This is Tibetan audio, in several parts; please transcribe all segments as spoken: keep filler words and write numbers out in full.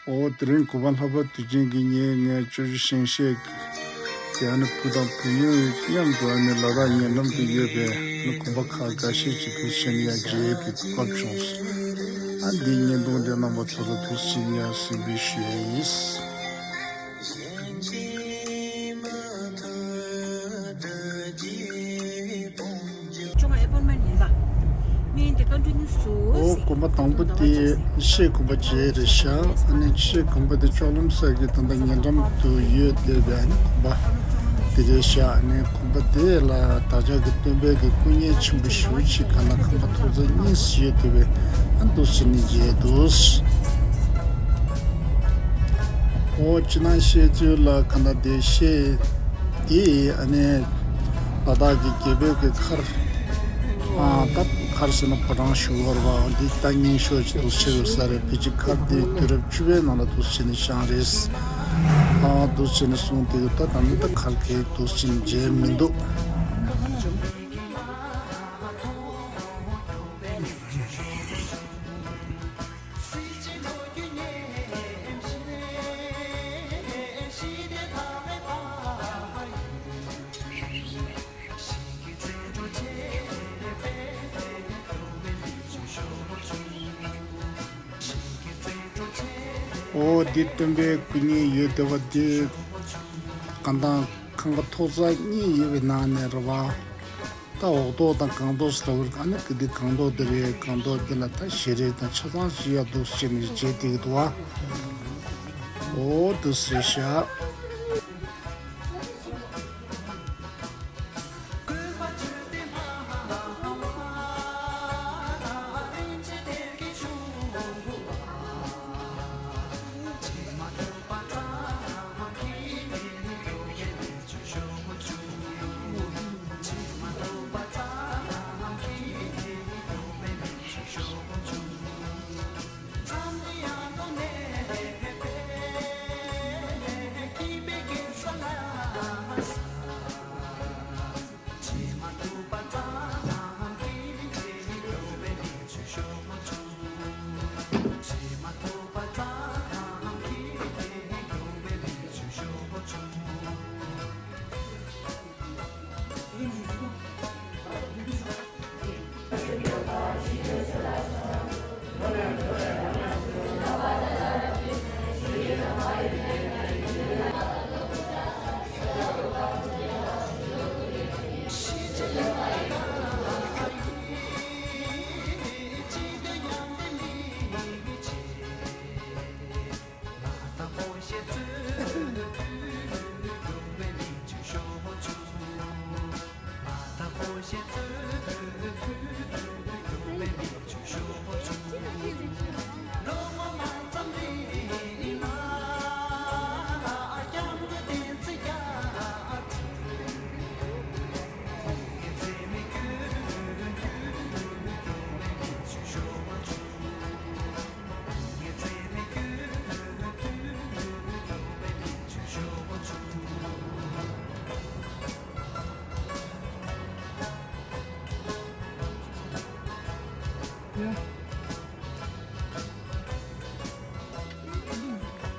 ཨོ། དེ་རིང་གུས་པ་ལྷག་པ་དུས་ཆེན་གྱི་ཉིན་ངས་ཅོ་ཅོ་ཤིང་ཤེས་ཀྱི་ཨ་ནི་བུ་དང་བུ་ཡུག་མཉམ་དུ་ཨ་ནི་ལ་དྭགས་ཉེ་འགྲམ་དུ་ཡོད་པའི་ཨ་ནི་གོམ་པ་ཁག་འགའ་ཤས་ཅིག་དུས་ཆེན་ཡར་མཇལ་གྱི་གོ་སྐབས་བྱུང་སོང་། ཨ་འདིའི་བརྙན་ཐུང་དེ་རྣམ་པ་ཚོ་ལ་དུས་ཆེན་ཡར་གསན་འབུལ་ཞུ་ཡ་ཡིན། བཅོ་ལྔ་ཨེ་པོན་མེན་ཡིན་པ། སྨན་དེ་ཀོན་ཊི་ནིའུ་སུ། ཨོ། གོམ་པ་དང་པོ་དེ་ཤེས་གོམ་པ་བརྗེ་རེད་ཤག་ཨ་ནི་ཤེས་གོམ་པ་དེ་ལྕོག་ལམ་སར་གྱི་ད་ལྟ་ཉེ་འགྲམ་དུ་ཡོད་བསྡད་པའི་ཨ་ནི་གོམ་པ་དེ་རེད་ཤག་ཨ་ནི་གོམ་པ་དེ་ལ་བདག་ཅག་གི་སྟོན་པའི་གི་སྐུ་བརྙན་ཆེན་པོ་ཞེ་པོ་ཅིག་ག་ན་ཁང་པ་ཐོག་རྩེག་གཉིས་ཡོད་བསྡད་པའི་ཨ་འདུག་སེ་ནི་མཇལ་འདུག་ཨོ། ཅི་ན་ཤེས་ཚུལ་ལ་ག་ན་དེ་ཤེས། དེ་ཨ་ནི་ལ་དྭགས་ཀྱི་རྒྱལ་པོའི་གི་མཁར། ཨ་ད་མཁར་ཟེར་ན་ཕོ་བྲང་ཞུ་བར་བ་འདི་ད་སྙན་ཤོས་ཅིག་འདུག་ཆེ་ཡོད་ས་རེད། ཕལ་ཆེར་མཁར་འདི་དུས་རབས་བཅུ་པའི་ནང་ལ་འདུག་ཆེ་ནི་བཞེངས་རེད། ཨ་འདུག་ཆེ་ནི་གསུངས་དེ་གི་ད་ད་ནི་ད་མཁར་གི་འདུག་ཆེ་ནི་མཇལ་མི་འདུག་ཨོ། འདི་སྟོན་པའི་སྐུ་བརྙན་ཡོད་བསྡད་པ་འདི་གང་ལྟར་ཁང་པ་ཐོག་རྩེག་གཉིས་ཡོད་པའི་ནང་ནས་རེད་བ། ད་འོག་ཐོག་དང་སྒང་ཐོག་ཟེར་བ་ཨ་ནི་གི་འདི་སྒང་ཐོག་འདི་རེད། སྒང་ཐོག་འདི་ལ་ད་ཞལ་རས་དང་ཆ་ཚང་ཞིག་ཡ་འདུག་ཟེར་ནས་བྱས་བསྡད་ཀྱི་འདུག་བ། ཨོ་འདུག་ཟེར་ཤག་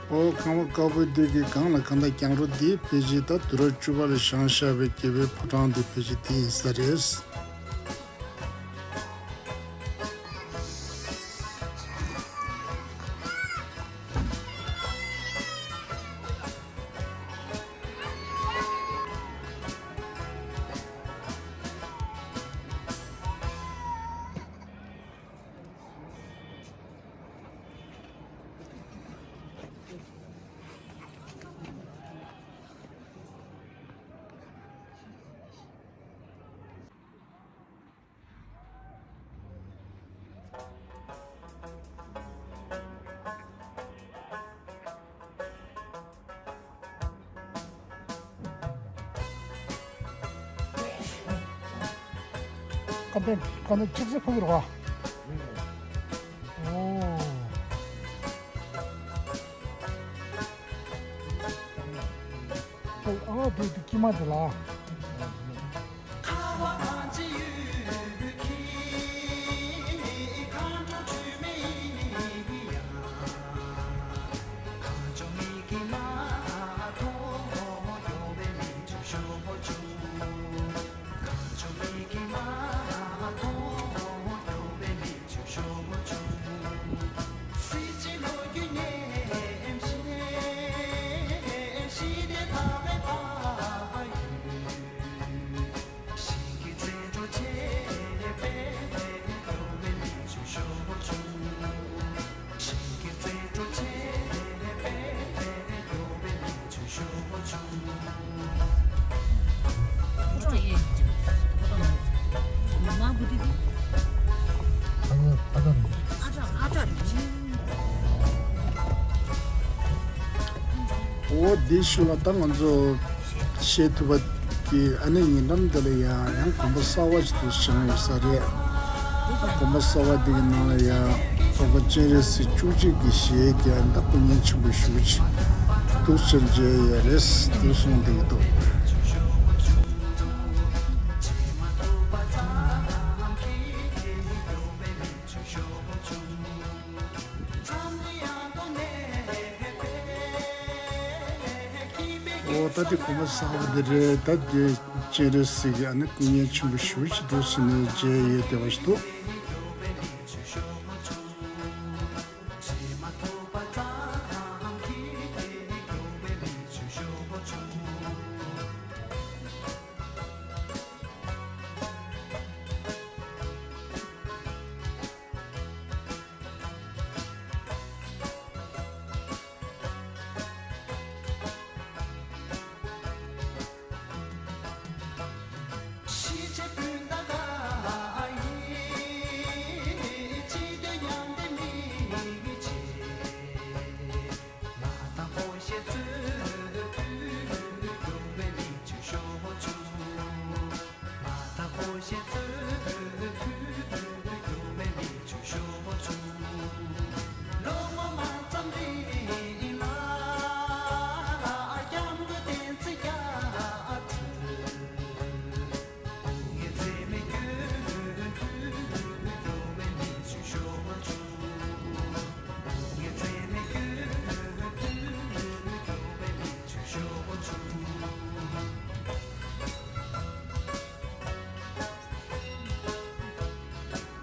ཨོ། ཁང་བ་དཀར་པོ་འདི་གི་སྒང་ལ་གང་ལྟར་གྱང་རོ་འདི་ཕལ་ཆེར་ད་དུས་རབས་བཅུ་པ་ལ་བཞེངས་བཞག་པའི་རྒྱལ་པོའི་ཕོ་བྲང་འདི་ཕལ་ཆེར་འདི་ཡིན་ས་རེད། ཀ་པེ་ཀ་ནེ་ཅིག་སེ་ཕུག་རོ། ཨོ། ཨ་དེ་དེ་ཀི་མ་དེ་ལ། འོ་དེའི་ཤུལ་ལ་ད་ང་ཚོ་བཤད་ཐུབ་པ་གི་ཨ་ནི་ཉེ་འགྲམ་འདི་ལ་ཡང་ཡང་དགོན་པ་གསར་པ་ཞིག་འདུག་བྱུང་ཡོད་ས་རེད། ད་དགོན་པ་གསར་པ་འདི་གི་ནང་ལ་ཡང་དགོན་པ་སྤྱན་རས་གཟིགས་བཅུ་གཅིག་གི་ཞལ་གྱི་ཨ་ནི་ད་སྐུ་བརྙན་ཆེན་པོ་ཞེ་པོ་ཅིག་འདུག་བྱུང་བྱས་ཡོད་རེད་འདུག་གསུངས་བསྡད་ཀྱི་འདུག་འོ་ད་དེ་དགོན་པ་གསར་པ་འདི་རེད། ད་དེ་སྤྱན་རས་གཟིགས་ཀྱི་ཨ་ནི་སྐུ་བརྙན་ཆེན་པོ་ཞེ་པོ་ཅིག་འདུག་ཟེར་ནས་མཇལ་ཡོད་བསྡད་པ་ཞིག་འདུག་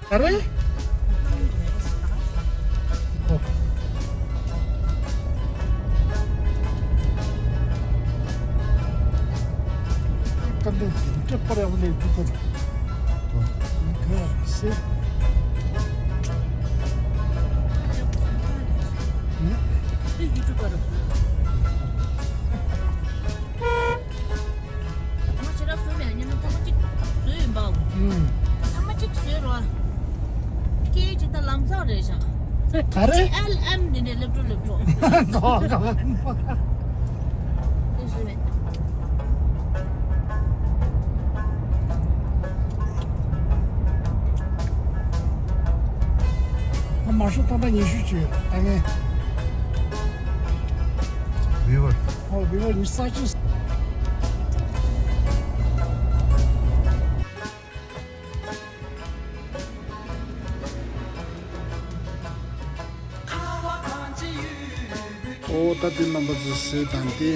ག་རེ། ཨོ། ཀ་འདི་འདི་འདྲ་པར་ཡག་པོ་ལས་འདུག་གམ། ཨོ། ག་སེ། ཨུ། ཡུ་ཊུབ་པར། ང་ཁྱེད་རང་གསུམ་ཡང་མཉམ་དུ་ཐེངས་མ་གཅིག་བཟོས་ཡིན་པའོ། ཨུམ། ཐེངས་མ་གཅིག་བཟོས་རོགས། སྐད་ཅིག་ད་ལམ་སང་རེད་ཤག་ག་རེ། ཨེལ་ཨེམ་འདི་འདྲའི་སླེབས་འགྲོ་སླེབས་འགྲོ། དེ་བཟོས་མེད། ང་མ་ཤོག་སྟོང་ཕྲག་ཉི་ཤུ་བྱོས་ད་ངས། བི་བར། ཨོ་བི་བར་ཉི་ཤུ་རྩ་གཅིག་ཨོ་ད་དེ་རྣམ་པ་ཚོ་གཟིགས་དང་དེ་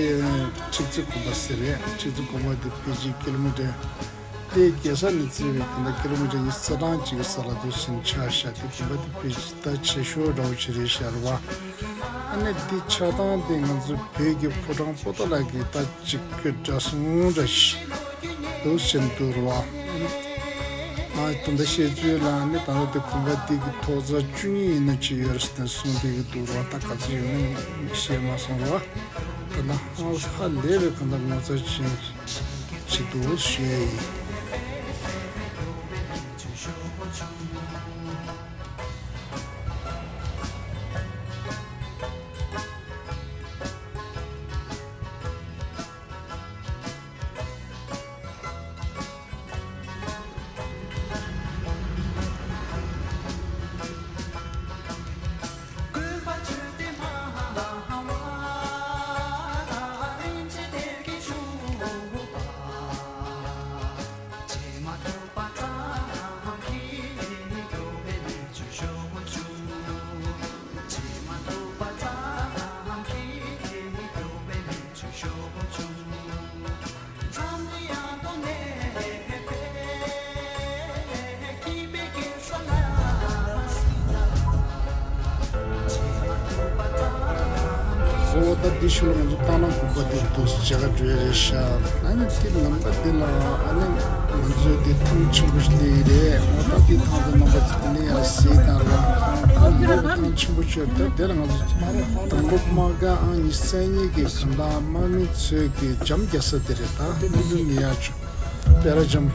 ཁྲིག་རྩེ་དགོན་པ་ཟེར་རེད། ཁྲིག་རྩེ་དགོན་པ་དེ་ཕལ་ཆེར་ཀི་ལོ་མི་ཊར། དེ་རྒྱལ་ས་ནས་བརྩིས་པའི་ད་ལྟ་ཀི་ལོ་མི་ཊར་ཉི་ཤུ་རྩ་གྲངས་ཅིག་གི་ས་ལ་འདུག་ཟིན་ཆགས་ཤག་དེ་དགོན་པ་དེ་ཕལ་ཆེར་ད་ཆེ་ཤོས་འདྲ་བོ་ཅིག་རེད་ཤག་རེད་བ། ཨ་ནི་འདི་ཆགས་སྟངས་དེ་ང་ཚོ་བོད་ཀྱི་ཕོ་བྲང་པོ་ཏཱ་ལ་གི་ད་ཅིག་གི་འདྲ་མཚུངས་འདྲ་ཞིག་འདུག་ཟིན་འདུག་རེད་བ། ང་ད་ལྟ་བཤད་ཚུལ་ལ་ནི་ད་ལྟ་དེ་དགོན་པ་དེ་གི་ཐོག་རྩ་བཅུ་གཉིས་ཡིན་ན་ཅིག་ཡོད་རེད་ཟེར་ནས་གསུངས་བསྡད་ཀྱི་འདུག་རེད་བ། ད་ག་ཚོད་ཡོད་ན་ཤེས་མ་སོང་རེད་བ། ད་ལྟ་ཧ་ལས་པའི་གང་ལྟར་ངོ་མཚར་ཅན། ཆེད་དུ་ཞུ་ཡས་ཡིན། ཨོ་ད་འདི་ཤུལ་ལ་ང་ཚོ་སྟག་ལུང་དགོན་པ་འདིར་འདུག་མཇལ་ཁ་འགྲོ་ཡ་རེད་ཤག་ཨ་ནི་འདི་ལམ་ཁ་འདི་ལ་ཨ་ནི་ང་ཚོའི་འདི་ཐང་ཆེན་པོ་ཞིག་སླེབས་ཀྱི་རེད། ཨོ་ད་འདི་ཐང་དུ་རྣམ་པ་ཚོ་འདི་ནས་ཡར་གཟིགས་དང་ར་ཐང་ཆེན་པོ་ཞིག་ད་དེ་ལ་ང་ཚོ་དང་པོ་དམག་སྒར་ཨང་ཉི་ཤུ་རྩ་གཉིས་ཀྱི་གང་ལྟར་དམག་མི་ཚོས་ཀྱི་འཇམ་རྒྱག་ས་དེ་རེད། ད་འདི་འདི་ནས་ཡར་བྱུང་། པེ་ར་ཇམ།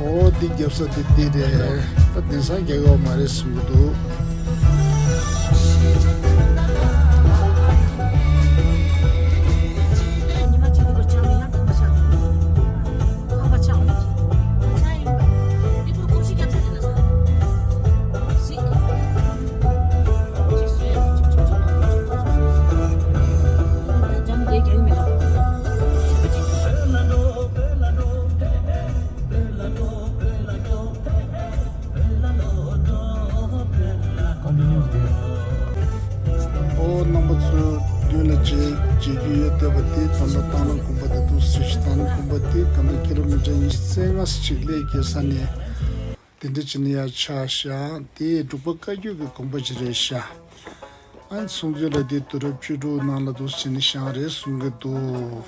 ཨོ་འདི་རྒྱབ་ས་དེ་འདི་རེད། ད་དེང་སང་རྒྱག་ཡོད་མ་རེད་གསུང་གི་འདུག་སུ་མདུན་ལ་མཇལ་མཇལ་རྒྱུ་ཡོད་བསྡད་པ་དེ་ད་ལྟ་སྟག་ལུང་དགོན་པ་དེ་འདུག་ཟེར་ཞིང་། སྟག་ལུང་དགོན་པ་དེ་ག་ལ་ཀི་ལོ་མི་ཊར་ཉི་ཤུ་རྩ་ལྔ་ཅིག་སླེབས་ཀྱི་ས་ནས་དེ་འདྲ་བྱས་ནས་ཡར་ཆགས་ཤག་དེ་འབྲུག་པ་བཀའ་བརྒྱུད་ཀྱི་དགོན་པ་ཅིག་རེད་ཤག་ཨ་ནི་སྲུང་བརྩི་ལ་དེ་དུས་རབས་བཅུ་དྲུག་ནང་ལ་འདུག་ཟེར་ནས་བཞེངས་རེད་གསུང་གི་འདུག་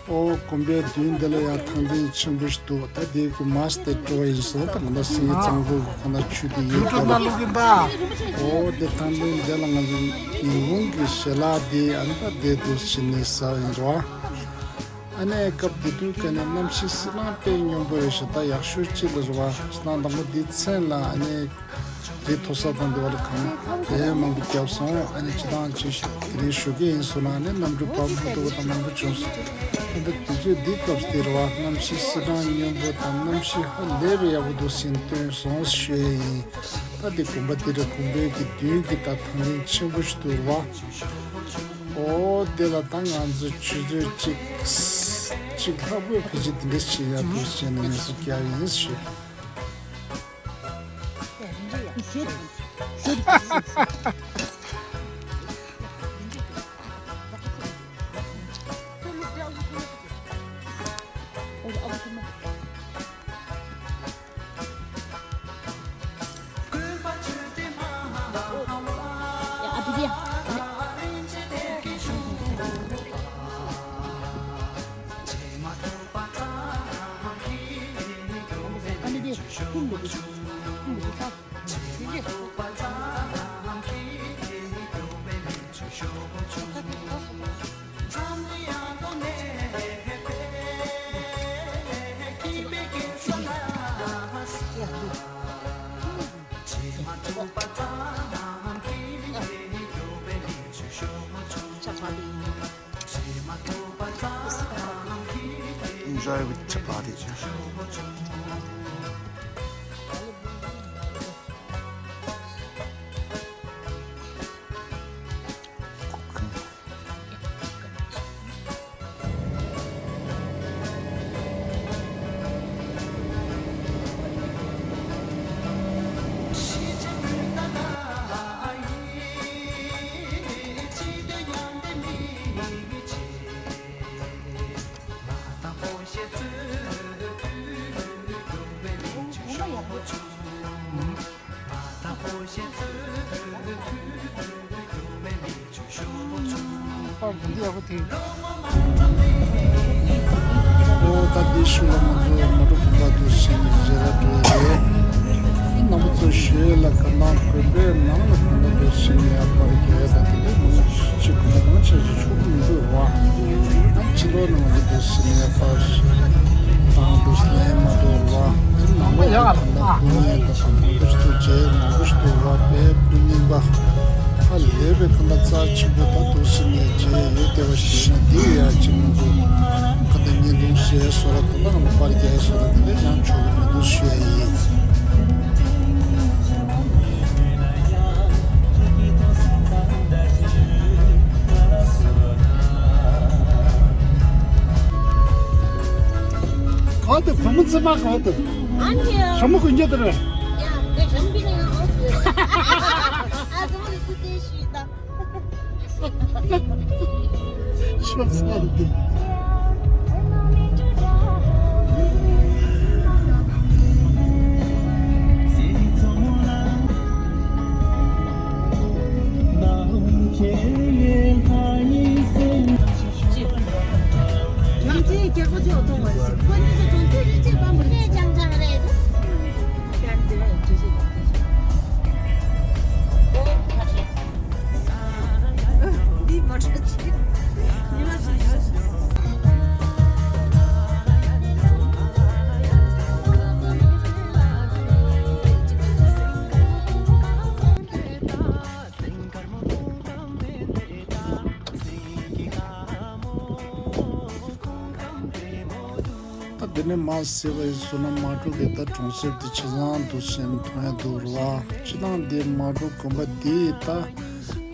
ཨོ། དགོན་པའི་མདུན་འདི་ལ་ཡང་ཐང་ལྡིང་ཆེན་པོ་ཞིག་འདུག་ད་དེ་གི་མ་སྟེ་སྤྲོ་བ་ཡིན་སོང་། ད་ང་ད་སེང་གེ་གཙང་པོ་གི་ཁོ་ན་ཆུ་དེ་ཡོད་ཀྱང་། ཨོ། དེ་ཐང་ལྡིང་འདི་ལ་ང་ཚོ་ཉིན་གུང་གི་ཞལ་ལག་དེ་ཨ་ནི་ད་དེ་འདུག་ཕྱིན་ནས་ཟ་ཡིན་རོ། ཨ་ནས་སྐབས་དེ་དུས་ཀ་ནས་གནམ་གཤིས་བསིལ་ལང་དཔེ་སྙོམས་པོ་རེད་ཤག་ད་ཡག་ཤོས་གཅིག་ལ་རེད་བ། ཞེ་དྲག་དང་པོ་འདི་མཚན་ལ་ཨ་ནས་དེ་མཐོ་ས་དང་འདི་བ་ལ་གང་དེ་མང་པོ་བརྒྱབ་སོང་། ཨ་ནས་སྤྱི་བཏང་ཅི་ཞིག་དེ་རིང་ཞོགས་ཀས་ཡིན་སོང་ན་ཨ་ནས་གནམ་གྲུ་བབས་མི་ཐུབ་པ་དང་མང་པོ་བྱུང་སོང་། ཨ་ནས་དུས་ཚོད་འདི་སྐབས་དེ་རེད་བ། གནམ་གཤིས་བསིལ་གྲང་སྙོམས་པོ་དང་གནམ་གཤིས་ཧ་ལས་པའི་ཡག་པོ་འདུག་ཟིན་སྟོན་སོང་ཞུ་ཡས་ཡིན། ད་འདི་དགོན་པ་འདི་རེད། དགོན་པའི་གི་མདུན་གི་ད་ཐང་ལྡིང་ཆེན་པོ་ཞིག་འདུག་རེད་བ། ཨོ། དེ་ལ་ད་ང་ཚོ་ཆུ་ཚོད་གཅིག་གཅིག་ལྷག་པོའི་ཕལ་ཆེར་དེ་འདྲ་ཞིག་ཡར་འདུག་བྱས་ནས་ངལ་གསོ་རྒྱག་ཡིན་ཞུ། Enjoy with chapati. ཨོ། ད་འདི་ཤུལ་ལ་ང་ཚོ་མ་འགྲོ་བུམ་པ་འདུག་ཕྱིན་རེ་ར་འགྲོ་ཡས་རེད། རྣམ་པ་ཚོ་ཞོལ་ལ་ག་ནང་དགོན་པའི་ནང་ལ་ག་ནང་འདུག་ཕྱིན་ཡ་པར་རྒྱག་ཡ་ད་དེ་འདྲ་མང་ཆེ་གང་མང་ཆེ་ཞིག་ཆོག་གི་མི་འདུག་ར། ཨ་ཕྱི་ལོགས་ནང་ལ་འདུག་ཕྱིན་ཡ་པར་དང་འདུག་ལན་མ་འདུག་ར། ནང་ལོགས་ལ་ག་ནང་འདུག་ཡ་ད་དང་འདུག་ཞིག་འདུག་བྱས་མང་པོ་ཞིག་འདུག་ར། དཔེ་སྤུན་གཉིས་པ་ཧ་ལས་པའི་ག་ནང་རྩ་ཆེན་པོ་ད་འདུག་ཕྱིན་ཡ་བྱས་ཡོད་བསྡད་པ་ཞིག་ཡིན་ན། འདི་ཡ་ཅིག་ང་ཚོ་ག་ད་བརྙན་ཐུང་བཟོས་བཟོ་ར་ད་ད་ང་ཚོ་པར་རྒྱག་བཟོ་ར་དེ་འདྲ་ཡང་ཆོག་གི་མི་འདུག་ཞུ་ཡ་ཡིན། གང་དུ་བུ་མོ་ཚེ་མ་གང་དུ། ཨ་ནི། ཞྭ་མོ་གོན་རྒྱུ་དེ་རེད། ཡ། དེ་ཞྭ་མོ་གོན་ཡང་ཨོ་ཟེར། ཨ་ཙི་མོ་ལ་ཁུ་ཚེ་ཞུས་ད། ཤོག་ཚ་འདི། ང་ཚོའི་རྒྱལ་པོ་ཚོ་གཏོང་བ་རེད། ཁོ་གཉིས་ཀྱི་གྲོང་ཁྱེར་རེད་ཅེས་པ་མ་རེད། ཅང་ཅང་རེད། ཡང་དེ་བས་ཇེ་ཞིག་ཡོང་གི་ཞིག་འདི་མ་འདྲ་ཅིག་ཉི་མ་ཞིག་ཡོད་ཞིག་ད་དེ་ནས་མར་གཟིགས་པ་ཡིན་ཟེར་ན་མལ་གྲོ་གི་ད་གྲོང་གསེབ་དེ་ཆ་ཚང་འདུག་སེ་མཐོང་ཡ་འདུག་ར་བ། སྤྱིར་བཏང་དེ་མལ་གྲོ་དགོན་པ་དེ་ད་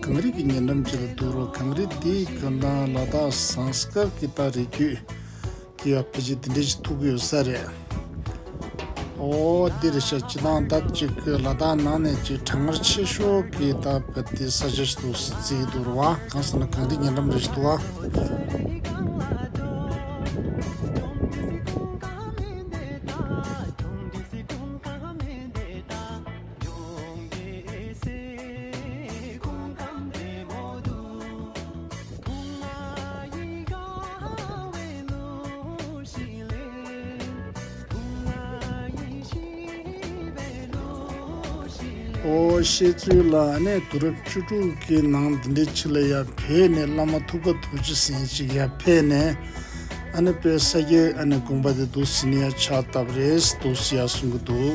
གངས་རི་གི་ཉེ་འགྲམ་ཅིག་ལ་འདུག་རོ། གངས་རི་འདིའི་དགོན་ཐང་ལ་དྭགས་ཟངས་དཀར་གྱི་ད་རི་རྒྱུད་ཀྱི་ཡ་ཕལ་ཆེར་འདི་འདྲ་ཞིག་ཐུག་གི་ཡོད་ས་རེད། ཨོ་འདི་རེད་ཤག་སྤྱི་བཏང་ད་ཅིག་ལ་དྭགས་ནང་ནས་ཅིག་གྲང་ངར་ཆེ་ཤོས་ཀྱི་ད་བོད་དེ་ས་ཆ་ཞིག་ཏུ་བརྩིས་འདུག་རོ་བ། གང་ཟེར་ན་གངས་རི་ཉེ་འགྲམ་རེད་ཞིག་འདུག་བ། ཨོ་བཤད་ཚུལ་ལ་ཨ་ནི་དུས་རབས་བཅུ་དྲུག་གི་ནང་འདི་འདྲའི་ཆེད་ལ་ཡར་བོད་ནས་བླ་མ་ཐུབ་པ་ཐུགས་རྗེ་ཟེར་མཁན་ཅིག་ཡར་ཕེབས་ནས་ཨ་ནི་དཔེ་ས་སྐྱའི་ཨ་ནི་དགོན་པ་དེ་འདུག་སེ་ནས་ཡར་ཕྱག་བཏབ་རེད་འདུག་སེ་ཡར་གསུང་གི་འདུག་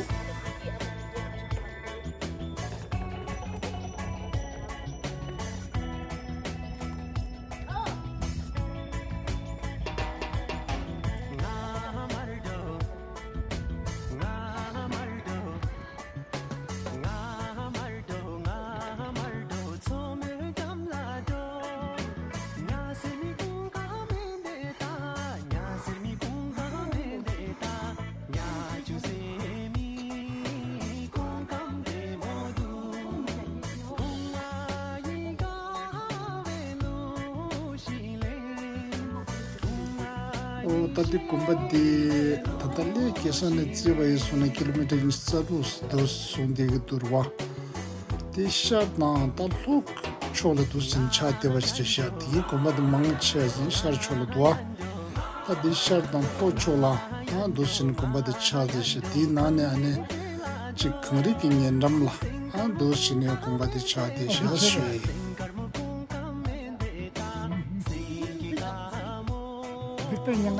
ཨོ་ད་འདི་དགོན་པ་འདི་ད་ལྟ་གླེ་གེ་སར་ནས་རྩིས་པ་ཡིན་སོང་ན་ཀི་ལོ་མི་ཊར་ཉི་ཤུ་རྩ་དྲུག་འདུག་སོང་བསྡད་ཀྱི་འདུག་ར་བ། དེ་ཤར་དང་ད་ལྷོ་ཕྱོགས་ལ་འདུག་སེ་ཕྱག་བདེ་བ་ཞིག་རེད་ཤག་དེའི་དགོན་པ་དེ་མང་ཆེ་བ་ཞིག་ཤར་ཕྱོགས་ལ་འདུག་བ། ད་དེ་ཤར་དང་ལྷོ་ཕྱོགས་ལ་ཨ་འདུག་སེ་ནས་དགོན་པ་དེ་ཕྱག་བདེ་ཤག་དེའི་ནང་ནས་ཨ་ནི་ཅིག་གངས་རི་གི་ཉེ་འགྲམ་ལ་ཨ་འདུག་སེ་ནས་དགོན་པ་དེ་ཕྱག་བདེ་ཤག་ཞུ་ཡ་ཡིན།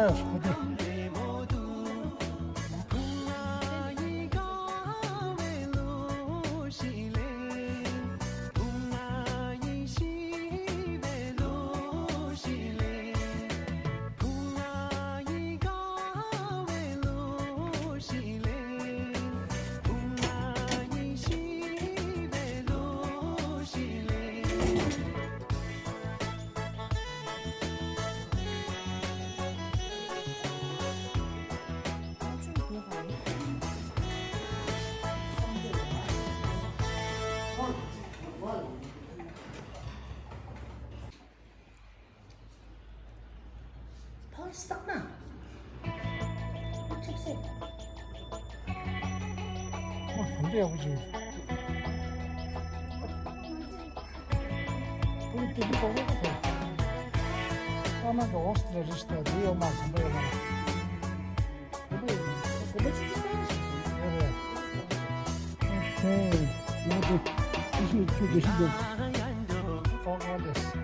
ཕར་བསགས་ན། ཁྲིག་སེ། ཨ། དེ་འདྲ་ཡག་པོ་བྱུང་། ཨོ་དེ་འདྲ་གོ་གོ་གོ། ཨ་མ་གི་ཨོ་སི་ཏྲེ་ལི་ཡ་ཞིག་ད་དེ་ཡོད་མ་སོང་པ་ཡོད་མ། དེ་འདྲ་ཡོད་མ་སོང་པ་ཡོད་རེད། ཨོ་ཁེ། ང་དེ་ཨི་ཤུ་ཁྱོད་དགེ་ཤི་དགོས། ཨོ་ཨོ་ལེས།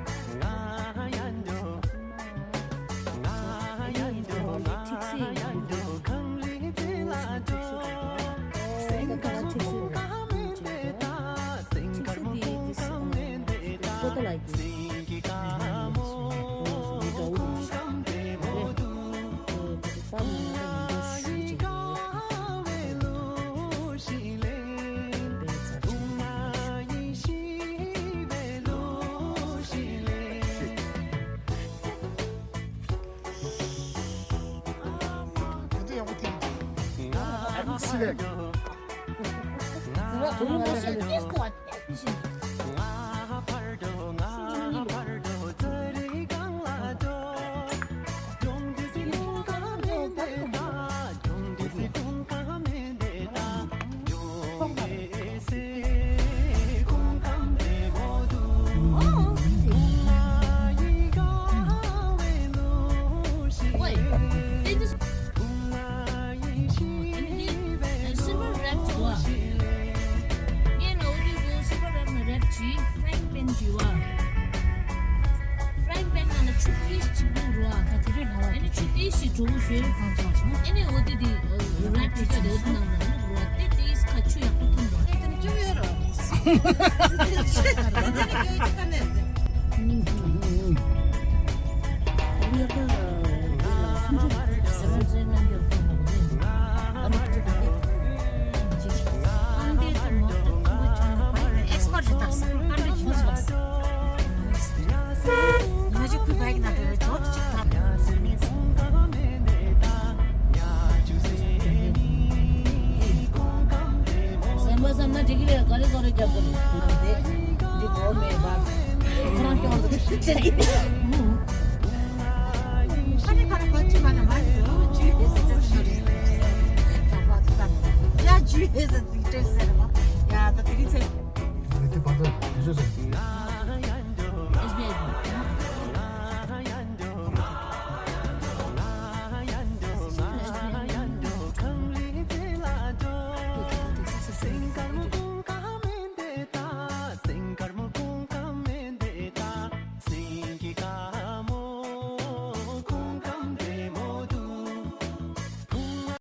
Silver wrap to what? ངས་ལོ་དེ་གོ་silver wrap ནས་wrap བྱས། frying pan བྱས་པ། frying pan ནང་ལ་ཆུ་ཏོག་ཙམ་བླུགས་རོགས། ད་དེ་རེད་ལ། ཨ་ནི་ཆུ་ཏོག་ཙམ་འགྲོ་གི་ཡོད། ཨ་ནི་འོ་དེ་དེ་wrap བྱས་ཀྱི་འོ་དེ་ནང་ལ་བླུགས་རོགས། དེ་ཏོག་ཙམ་ཁ་ཆུ་ཡག་པོ་ཐོན་རོགས། དེ་ནི་ཅུང་ཡོད་རོགས། Expert རེད་ད། འདི་འདི་འདི་འདི་འདི་འདི་འདི་འདི་འདི་འདི་འདི་འདི་འདི་འདི་ཁ་ནས་ཁ་ནས་ཕར་ཕྱིན་པ་ན་མ་ཡིན་ཏོ། ཇུས་ཡོད་ཟེར་ཟེར་ཟེར་ནོ་རེད། ད་ཕར་ཚུར་ད་ཡ་ཇུས་ཡོད་ཟེར་ཟེར་ཟེར།